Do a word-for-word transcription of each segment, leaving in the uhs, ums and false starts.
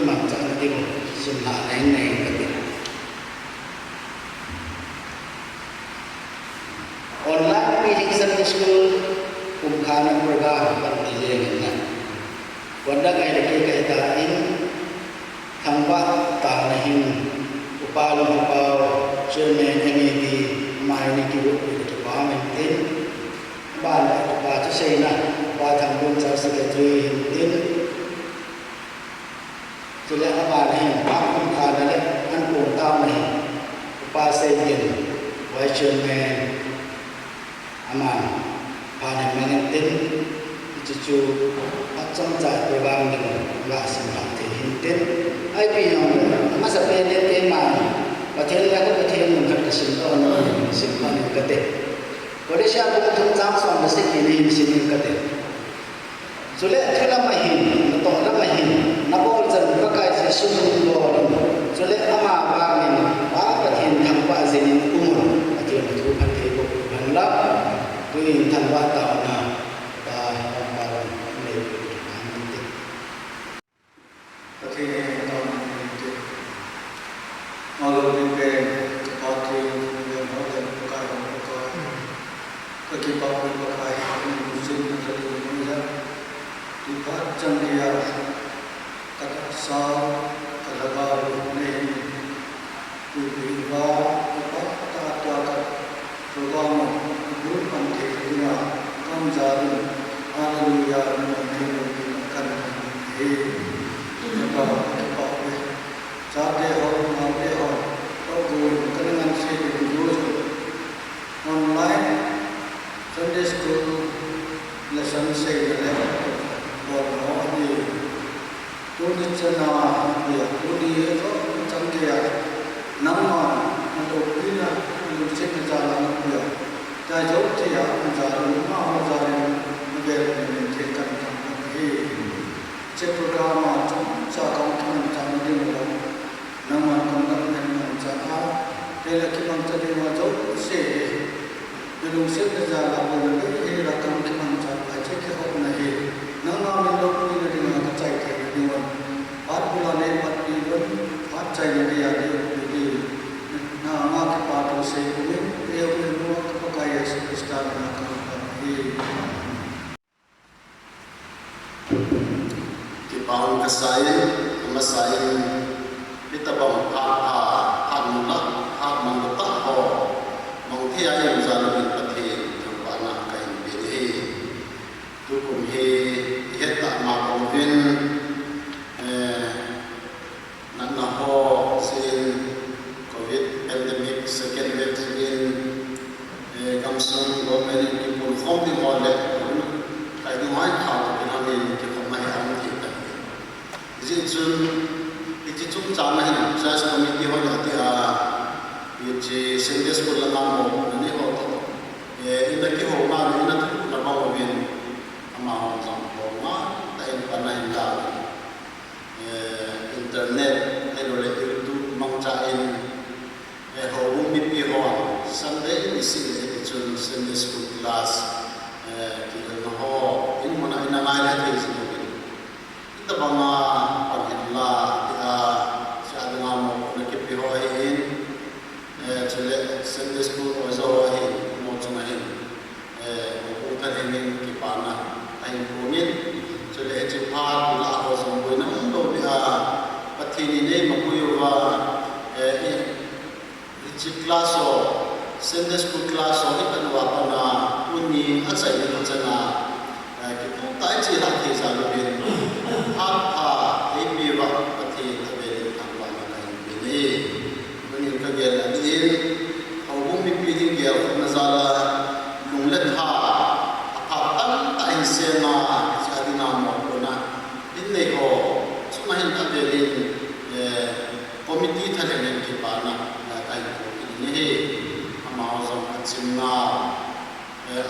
mangcha na ding, sim la neng neng ka ti. Online meeting Sunday school kum kha na program kan ti jeng in na. Wan da kai da ke kai ta in, thangvah taona hin, Upa Lungpao, Chairman M A D, mai ni ki bu ki pa men tin. Ban da pa chu sei na, pa thang bun cha secretary hin tin. Chule aban hin, pa kum kha na le, an kum taona hin, Upa Seigen, Vice Chairman, aman, phanem mangin tin, hiche chu, achom cha program ding, la sim la thei hin tin. Ipi jong le, amasa pen le keiman, Pathen le ka Pathen mun khat ka sim doh nom in, sim mangin ka te. Kolose a kum thum chang som le sagi ni hin sim in ka te. Chule, thu lam a hin, natoh lam a hin, nabol chan Pakai Jesu min bol un. Chule, ama vangin, Pa Pathen thangvah jing in um un. Pathen thu phatthei boh hen lang. Tuin thangvah taona, Pa, Pa, Pa, Pa, nei, Pa, nei, Pa. Pathen in taona nei te. Alopi pen, Pathen, pen ho le Pakai ho Pakai. Ka kipah pen Pakai, min sin na ka lu ni la. Tu phat chang dia, ka tahsa, ka lhagao nei. Tupi va, tupa ta tua ka program a, group an thei dinga, kam jarin, Hallelujah, min thei lo pi kan he. Tupa, tupa ve. Chate ho, naote ho, to gu, kan ngan se de gu online, Sunday school, lesson sei na le, bol ho ni. Tuni chana, ya, tuni, to, chang ke ya, nangma, na to pina, na lungset na jala na ya, ta jo te ya, na jala, na ma ho jala, na be, na min te kan kan kan he. Che program a, chom cha kan kan kan ding lo, nangma kan kan kan kan cha a, te la ki mang cha ding lo, jo se he. Na lungset na jala bol na bei he la kam kimangcha pai che kihopna hi. Nangma min lopina dinga ka chai theina ding un. Phat bula nei patpi un. Phat chaina dia nei umpi ding. Nangma kipathu sei pumin. Eiho Pakai Jesu Christa mina ka pan hi. Kipa um kasa in, amasa in, hitabang phat pha, phat nula, phat manlu tah ho mang thei a i um jal uvin Pathen thangvahna kahin pe ding ahi. Tukum hi i het tah ma bang uvin, eh, natna ho jeh in, covid pandemic second wave jeh in, eh, gamsung government in kipun khom ding ho le, kai ding ho a khau ding ho in kikhopna hi aum thei tai. Hijeh chun, hiche chungchang a hin church committee hon ati a, hiche Sunday school langa mo, nani ho toh, eh, ina kihou na, ina thuh na bang uvin, amahon jong ho nga, ta in pan a hin la. Eh, internet, ahilouleh YouTube mangcha in, eh, houbung mipi hon, Sunday niseh le hiti chun Sunday school class, eh, kigelna ho, in mun a in angai le thei jing uvin. Hitabang a pan hin la, tia, sia dinga mo, na kipe ho ahin, eh, chule Sunday school oja ho ahin, mo chunga hin. Eh, Pu Thanhing in kipana ahin pungin, chule hiche phat la ho jong boina umlou beh a, Pathen in eima pui uva, eh, hiche class ho, Sunday school class ho, hitan uva pat a, tuni achaina chan a, eh, kituh tah a iche lhah thei jal uvin, phat pha eipeh uva Pathen avel in thangvahna kahin pe e. Tunin kagel a ding in, houbung mipi ding gelkhohna jal a, lung le tha, aphah tamtah in seng a, hiche a dinga mopohna in nei ho, chunga hin avel in, eh, committee thalheng in kipana, eh, kahin pe kit in ahi, amaho jong achimna, eh,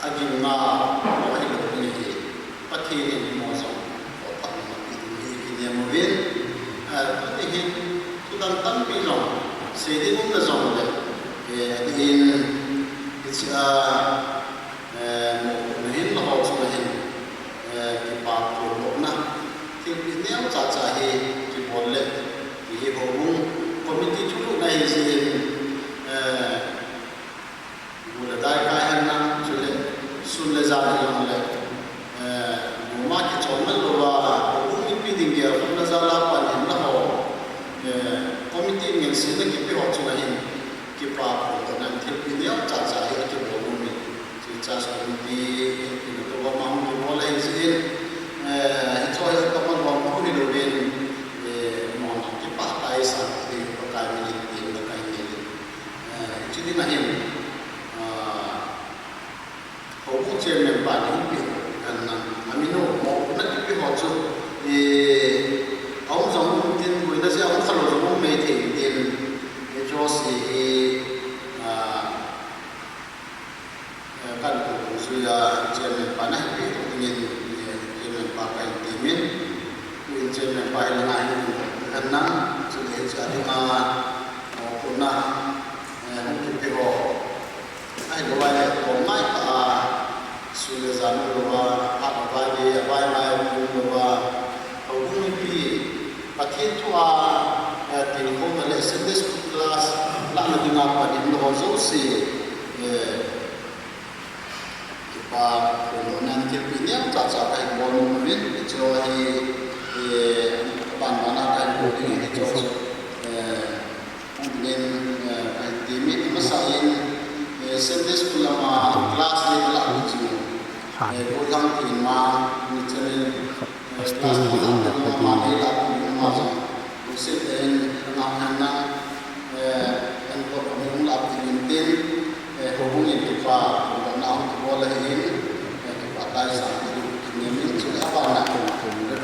agimna, mo ahilou ding ahi. Pathen in mo jong, mo phatna pi ding ahi, kinem uvin. Eh, tuni hin, thudang tampi jong, sei ding umna jongle, eh, ahin, hiche a, eh, mo, mo hin la ho chunga hin, eh, kipa phuldohna, thilpeh neocha cha hi, Chule hiche a dinga, eh, kona, eh, hung kipe ho. Ahilou le, kong ngai tah a, sun le jan u louva, phat le vai gei, avai ngai u louva, houbung mipi, Pathen thu a, eh, tilkhouna le Sunday school class, lahna dinga pan in ho jouse, eh, Kipa, koi lo nan thilpeh neo cha cha kahin bol nom uvin, hiche hi, eh, aban bana kahin bol ding ahi, hiche, eh, hung dingin, eh, kahin ti mi, amasa in, eh, Sunday school lama class ni la chu, eh, Golhang tin ma, ni channel, Pastor Louis in the Paddy. Louis in the Paddy.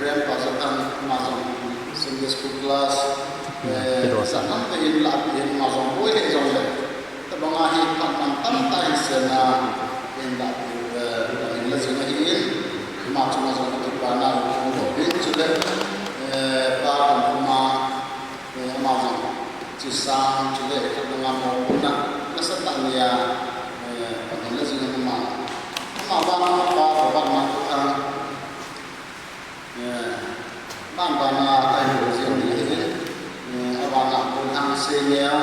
Reverend Pastor Tan, Sunday school class, Tabang ahi phat mantam tah in sena, in la, eh, in la jing ahin, ama chunga jong kipana, kong dovin chule, eh, pa kan kuma, eh, ama jong, chisang chule, kadanga mo kuna, nasatah nia, eh, pan in la jing ama, ama ba pa, pa, pa, ma, pa, Eh, ban bana kahin bol jing ding ahi. Eh, abana Golhang Seineo.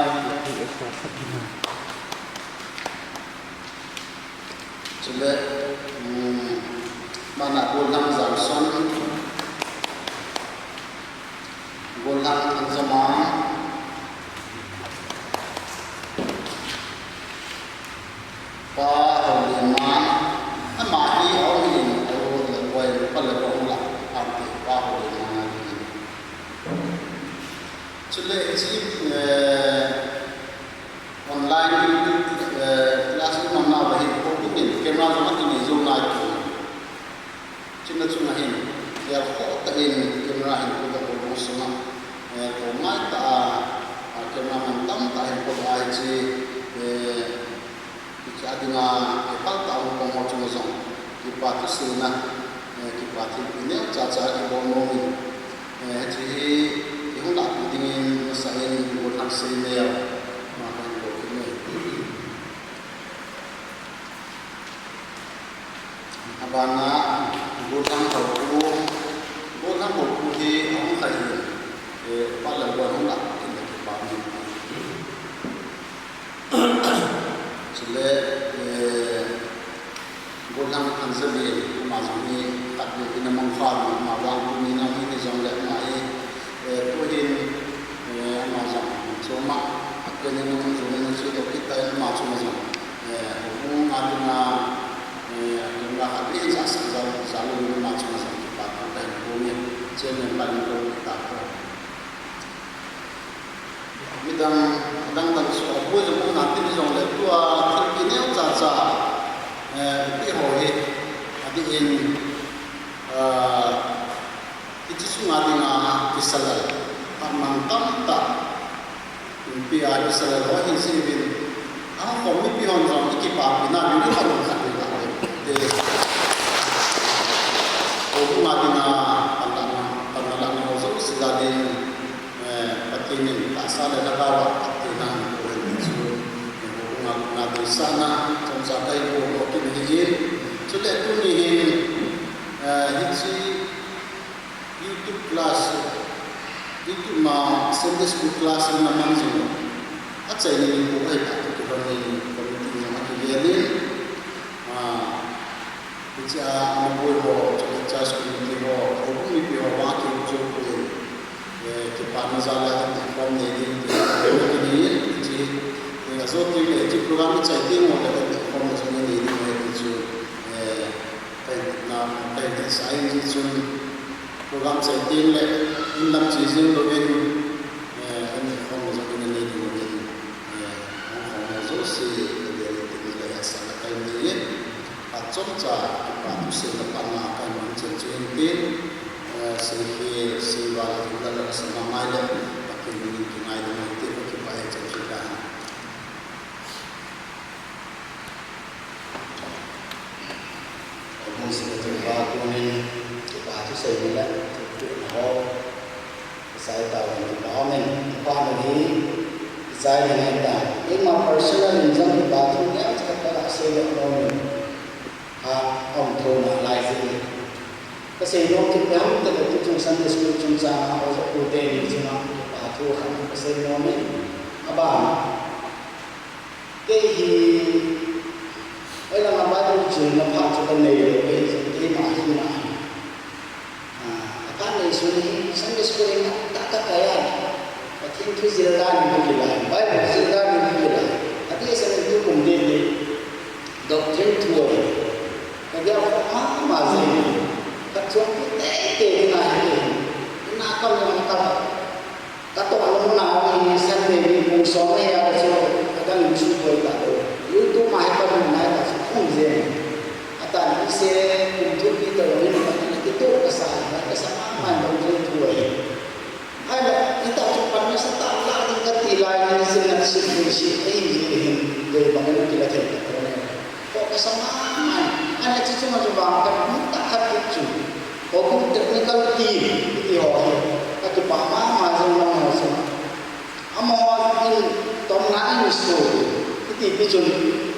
Chule, um, bana Golhang Jamson. Golhang Thangjamang. Pa Haoliman, ama hi a um in, a um in, a um in, pa le pa um la, ante Pa Haoliman a um in. Chule hiche, eh, online, eh, class ni man na ba hi, ko um in, camera jong ati nei jong nai ko. Chuna chunga hin, gel khoh tah in camera hin put a, ko sunga, eh, ko ngai tah a, a, camera man tam tah hin put a, hiche, eh, hiche a dinga, eh, kipah tah a hung pang ho chunga jong, kipa thusei na, eh, kipa thilpeh neo cha cha kibol nom in, eh, hiche hi, i hung lah pi dingin, masa in, Golhang Seineo, ma kan ko ki me. Abana, Golhang Haokho, Golhang Haokho hi ahung khai in, eh, pa le pa hung lah in, eh, kipa min. Chule, eh, Golhang Thangjavin, ama jong hi, khat ni in a mang fa, ama vang ni na hi ni jong le ama hi, eh, tuhin, eh, ama jong, choma, a pe ni nung jong ni chu to kita ama choma jong. Eh, hung a dinga, eh, a dinga khat ni ja sa ja, ja lu ni ma chung sa ki pa tu kai ko ni, chen ni pa ni ko ta ko. Midang, dang dang so, a boi jong na ti jong le tua, thilpeh neo cha cha, eh, pi ho hi, a di in, eh, Hiche sunga dinga kisalal, phat mantam tah, inpi a kisalal ho hi sivin, a ho mipi hon jong i kipapi na, mi ni khat khat ni khat ni. Te, ko bunga dinga, panla, panla ho jouse a din, eh, Pathen in tahsa le lhagao a, Pathen in ko hin chu, ko bunga na deisahna, chomcha kahin bol kit ahi. Chule tuni hin, eh, hiche, YouTube class, YouTube ma Sunday school class na man jing. Achaina ni ko ai ta ko ba ni committee jong akigel in. Ah, hiche a ama boi ho, church committee ho, ko mipi ho ba ki jo ko. Eh, kipana jal a kan form nei ding ti. Ni hiche, eh, ajo ti le hiche program chai ti mo le kan form nei ding ti chu. Eh, Kahin na, kahin sa in ji chun, program chai teng le, in lam che jing louvin, eh, in khom jong in nei ding uvin, eh, in khom jouse, in nei ding le, sa la kai ni, a chomcha, kipa thusei na pa na kai man chen chu in tin, eh, sei hi, sei va la, la, la, sa ma mai le, Pathen min in kingai ding uvin, kipa e chen chu ka. Hung sing tung pa tunin, kipa thusei ni le, thupina ho, Sai ta uvin, kipa umin, kipa umin hi, kichai ding ahitai. Keima personal in jong kipa thu neocha khat kasei le umin. A, aum thou nalai jeh in. Kasei nom kit ham tile tuchung Sunday school chungchang a, oja pu teni chunga, kipa thu khat kasei nom in. Aban. Kei hi, hoilanga Bible chunna phat chu kanei lou, kei hi keima hina ahi. Ah, akan nei sun hi, Sunday school in tah tah kakai a. Pathen thu jil dan in kakilai, Bible jil dan in kakilai. Adeh seh in tukum deh deh, doctrine thu ahi. Kagel khoh mama jeng in. Khat chom pi teitei ding ahi kei hi. Ina kam jong kam. Katoh nung nau hi Sunday ni pung som ahi a, chu kadang chu koi ta lou. YouTube ma hi kamu nai ta chu khum jeng. Atan ise kum thupi tobang in kitoh kasa, kasa mama in doctrine thu ahi. Ahile, hitia chu pan nasa tah lah ding kati lai in, sin nat sin nui si, ahi jeh hin, dei bang in kila thei ta lou ne. Khoh kasa mama in, ana chu chunga chu vang khat, mun tah khat kit chu. Houbung technical team, kiti ho hi, akipah mama jing lang ho chu. Amaho in tomna in so, kiti pi chun,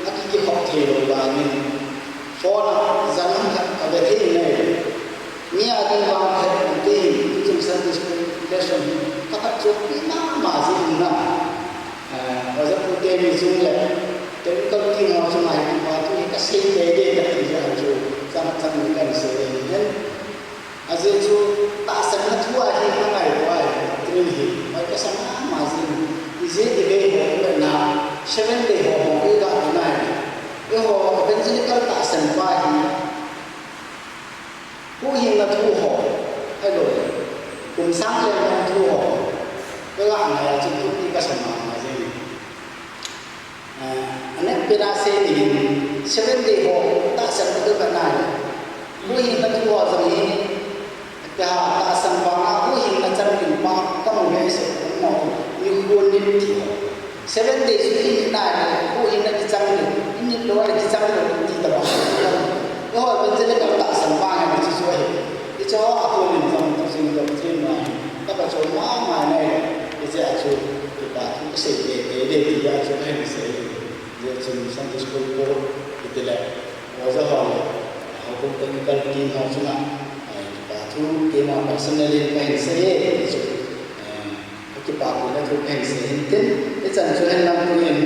aki kikhop thei lou vangin. Phone a, jan ham khat ave thei nai. Mi a ding vang khat ante hin, tuchung Sunday school lesson, ka phatchompi mama jing in na. Ah, oja pu teni chung le, technical team ho chunga hi kipa thu hi kasei teitei kati jeh a chu, chang chang in kahin sei ahi. Ajeh chu tahsanna thu a hi, angaito ahi, trin hi, hoi kasa mama jing. Ijeh inem itile na, Seven Day ho hung iga tina hi. Eiho evangelical tahsan pa hi, huhhingna thu ho, ahilou, kum sang lengdon thu ho, kaga ngai a chun thupi kasa mama jing. Ah, anek pena sei dingin, Seven Day ho, tahsan a ding kanei. Huhhingna thu ho jong hi, tahsan vanga, huhhingna chan ding pa, kamu behseh, kamu, nikho nit ti ho. Seven Day chu i nit nai le, huhhingna kichang ding, i nit lou le kichang lou, ti tabang. Eiho, evangelical tahsan vang hi chu chu ahi. Hiche ho a konin jong tuchung doctrine ma hi, ka phatchom mama nai. Hiche a chu, kipa thu kasei teitei ding ti a chu kahin sei. Hijeh chun Sunday school po, itile, oja ho le, houbung technical team ho chunga, eh, kipa thu keima personal in kahin sei e, ti chu, eh, kakipah pina thu kahin sei in tin, ichan chu hin lang tuin,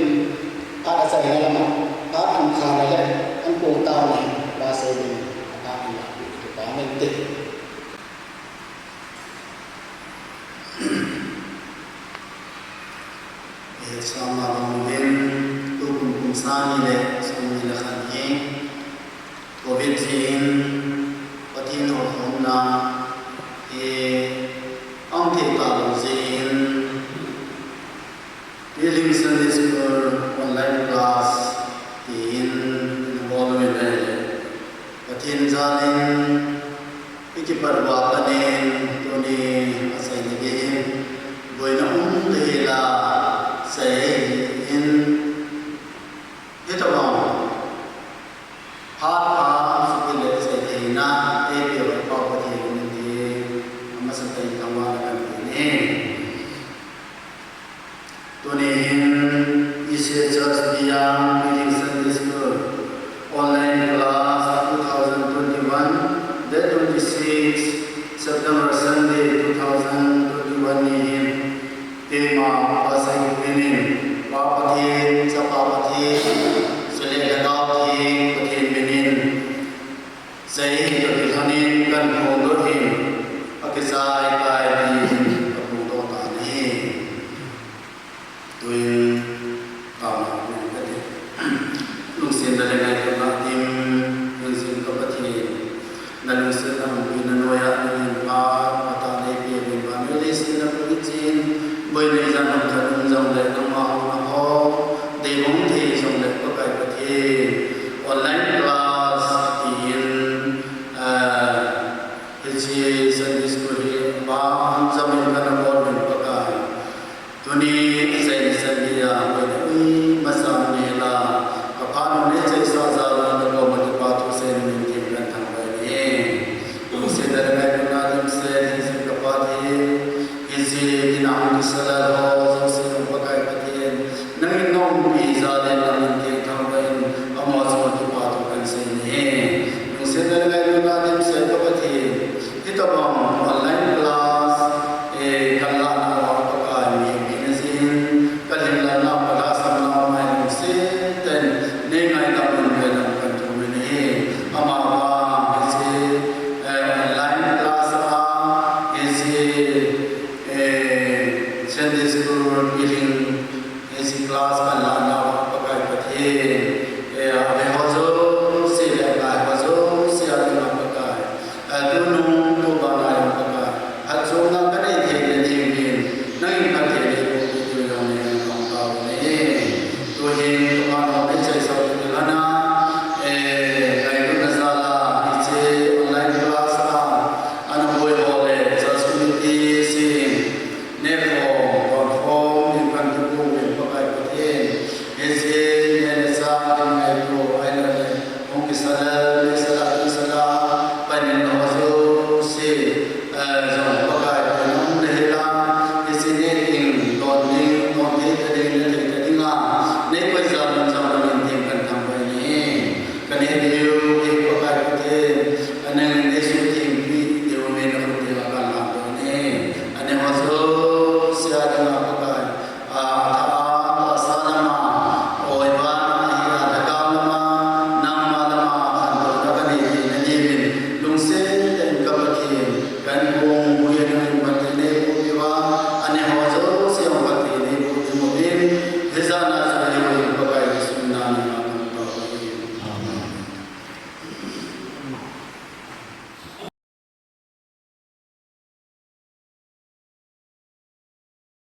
phat achaina lama, phat aum kha na le, an kong tao na hin, ba sei ding, phat in la, kipa umin tin. Eh, soma bang uvin, tukum kum sang ni le, som ni le khat hi, covid jeh in, Pathen hokhomna, eh, aum thei talou jeh in, Healing Sunday School online class tin nabol uvin ahile, Pathen jalin ikipat uva panin tuni achaina gei hin boina um tahih la sei in, hitobang phat pha sukit le sei theina eipeh uva Pa Pathen in amasatah in thangvahna kahin pe e. Tuni hin E C H Church Beyond Healing Sunday School online class two thousand twenty-one, date twenty-six September, Sunday, two thousand twenty-one ni hin, keima Pastor Gupin in, Pa Pathen, Chapa Pathen, Chule Lhagao Theng Pathen min in, Sei hi toh kilhonin kahin phongdoh in, akichai tai tin kaphongdoh tan ahi. Tuin, taona kati. Lungsetna le ngailutna dim, lungset ka Pathen. Nalungsetna umpi nanoiya, nangin pha, phatah neipeh uvin, vannoiya leiset a kong ichin, boina ijat ham khat um jongle, nangma houna ho, deibang thei jongle, Pakai Pathen. Online class tin, ah, hiche Sunday School hi abang jamin kana bol uvin Pakai. Tuni, Sunday, Sunday a, boina imacha um nahila, ka phat u neichaisah jal un nakoma kipa thu seiyin min tin kahin thangvah e. Lungset le ngailutna dimset, hiche ka Pathen, hiche Sallallahu